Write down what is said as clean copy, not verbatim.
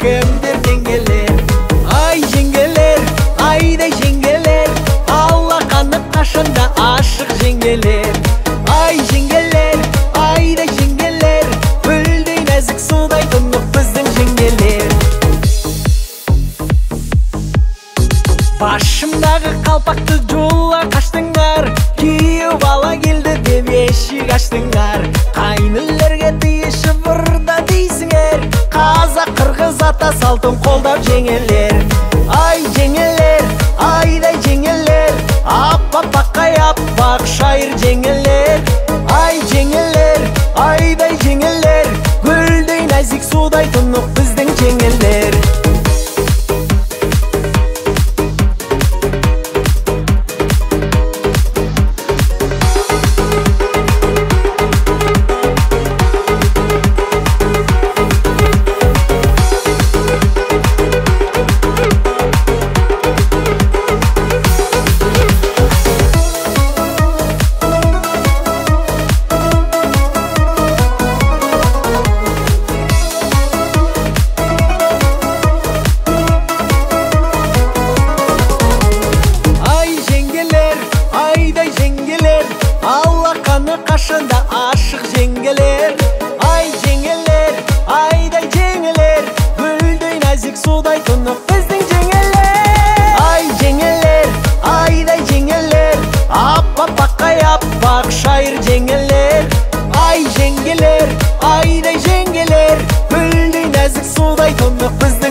Кімдерден келер? Ай жеңгелер, айдай жеңгелер, алақаны қашанда ашық жеңгелер. Ай жеңгелер, айдай жеңгелер, гүлдей нәзік судай тұнық біздің жеңгелер. Башымдағы қалпақты жолла қаштыңдар, күйеу бала келді деп есік аштыңдар. Қайнылерге тиіші бұрда дейсіңер, қазақ қырғыз ата салтын қолдап жеңелер. Ай жеңелер, айдай жеңелер, аппақай аппақ шайыр жеңелер. Ай жеңелер, айдай жеңелер, гүлдей нәзік судай тұнық біздің жеңелер. Қашанда ашық жеңгелер. Ай жеңгелер, айдай жеңгелер, гүлдей нәзік судай тұнық біздің жеңгелер. Ай жеңгелер, айдай жеңгелер, аппақай аппақ шайыр жеңгелер. Ай жеңгелер, айдай жеңгелер, гүлдей нәзік судай тұнық біздің